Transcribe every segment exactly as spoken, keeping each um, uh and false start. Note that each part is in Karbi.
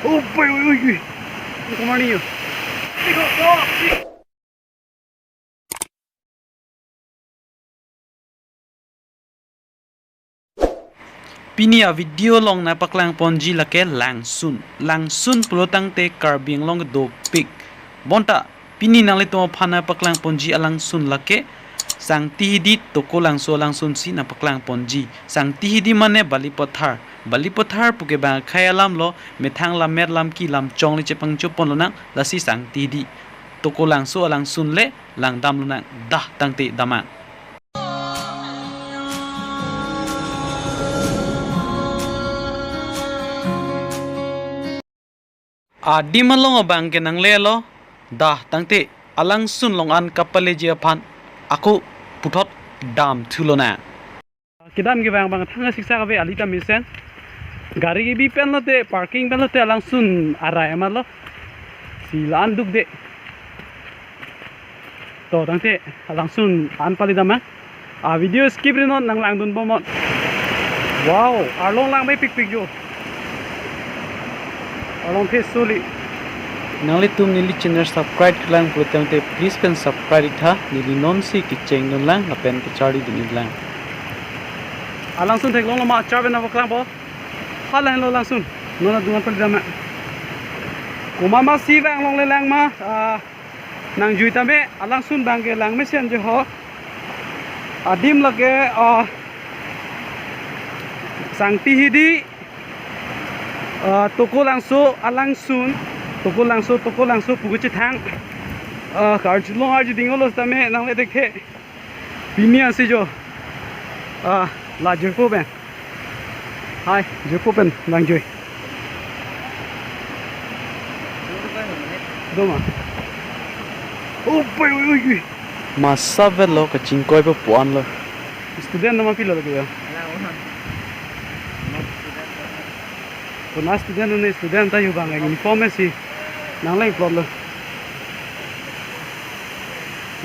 Oh boy, oi, oi, oi. Kumani yo. Pini a video along nangpaklang ponji lake Langsun. Langsun pulo tangte Karbi Anglong dopik. Bonta pini nanglitum aphan nangpaklang ponji alangsun lake Sangti Hidi Tokolangso alangsun si nangpaklang ponji. Sangti Hidi mane Balipathar. Balipathar puke bang akhei alam lo, methang lam met lam ki lam chong le chepangcho pon lonang, lasi Sangti Hidi Tokolangso alangsun le langdam lonang, dah tangte damnang. Adim along abang ke nanglelo, dah tangte alangsun along an kapaleji aphan ako puthot damthu lonang. Kedam ke bang bang thang siksa kave ali ta mesen. Gari kebi pen lote, parking pen lote alangsun arai amat lo. Si la-an dukde. To tangte alangsun an pali damnang. A video skip ri non, nanglangdun bomnon. Wow, arlong langmepikpik jo. Arlong the soli. Nanglitum neli channel subscribe klang pulo tangte please pen subscribe itha, neli nonsi kecheng dunlang lapen kecharli dun-iklang. Alangsun theklonglo ma, char pen nangpaklangpo. Hala henlo langsun. Non adung an pali damnang. Komat ma si bang longle lang ma, ah, nangjui tame, alangsun bang ke langmesen jo ho. Adim lake, ah, Sangti Hidi, ah, Tokolangso alangsun, Tokolangso, Tokolangso puku chethang. Ah, karjulong arji dinglo sitame nangle thekthe. Pini ansi jo. Ah, la jirpo pen. Hai, jirpo pen nangjui. Doma. Oh, boy, oi, oi, oi. Masa vet lo, kachingkoi pa puan lo. Student nama pilo lagi ya. Kuna student ni student ta yu bang uniform si nanglang plot lo.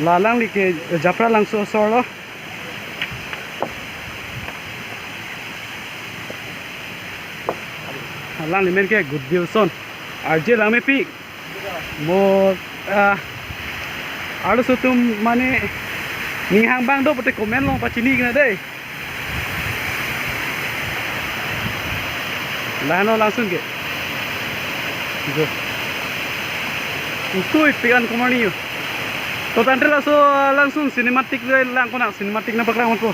La langli ke Japralangso asor lo. Alangli men ke Good Wilson. Arje langmepik. Mo, ah, arloso atum mane ning hang bang do pute comment along pachini kena dei. Lahenlo langsun ke. Go. Utui pian kumani yo. To tangte laso langsun cinematic le lang konat cinematic nangpaklang ponpo.